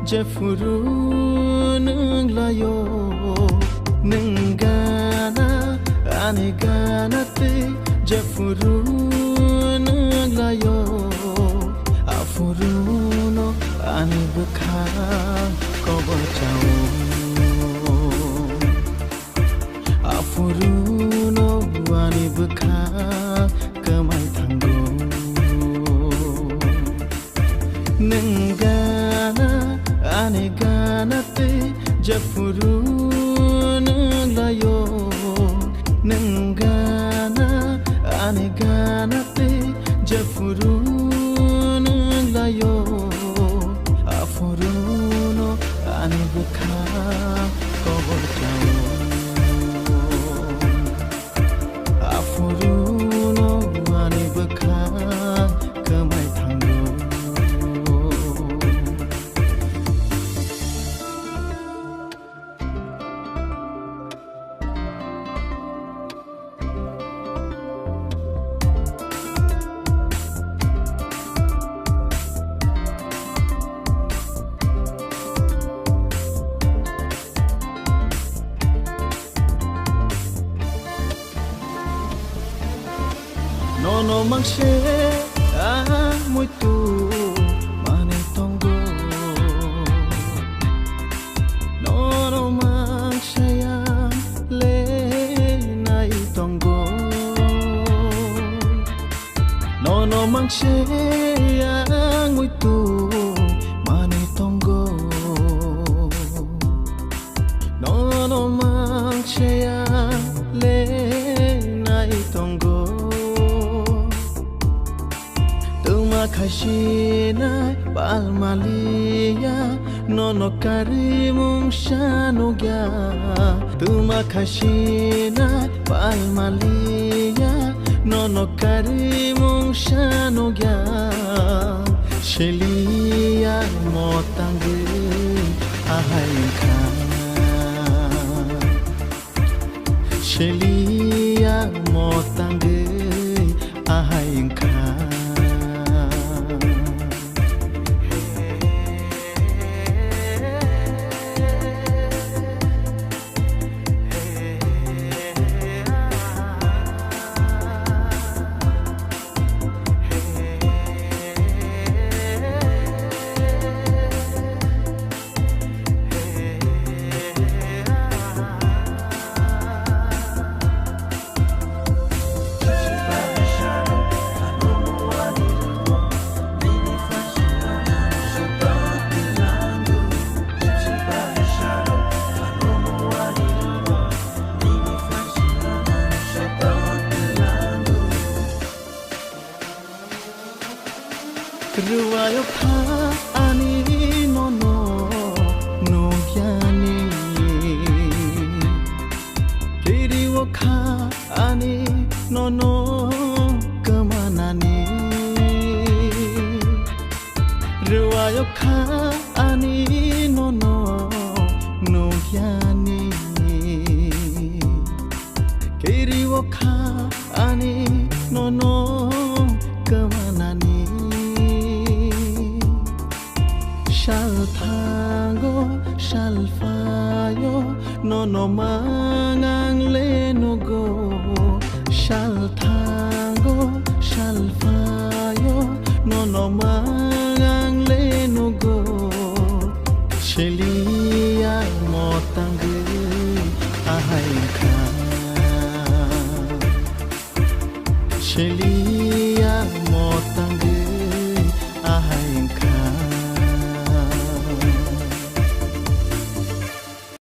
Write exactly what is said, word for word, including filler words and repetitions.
Jephuru nwng laio, nwng gana, ani gana tei jephuru nwng laio, aphuru no ani bwkhak kobor chao. Aphuru no ani bwkhak kwmai thango. Nwng gana, ani gana tei jephuru nwng laio. Nwng gana, ani gana tei jephuru nwng laio. Aphuru no ani bwkhak kobor chao. Aphuru no ani bwkhak kwmai thango. Nono mangse ang muitu manwi tongo. Nono mangse ang lenai tongo. Nono mangse ang muitu manwi tongo. Nono mangse ang lenai tongo. Tuma khasinai pal maliya, nono karwi mungsa nukya. Tuma khasinai pal maliya, nono karwi mungsa nukya. Seliya motangwi ahai wngkha. Seliya motangwi ahai wngkha. Rwio kha ani nono nukyani. Kirio kha ani nono kwmanani. Rwio kha ani nono nukyani. Kirio kha ani nono kwmanani. Sal thango, sal phaio, nono mang ang le nugo. Sal thango, sal phaio, nono mang ang le nugo. Seliya motangwi ahai wngkha. Seliya mot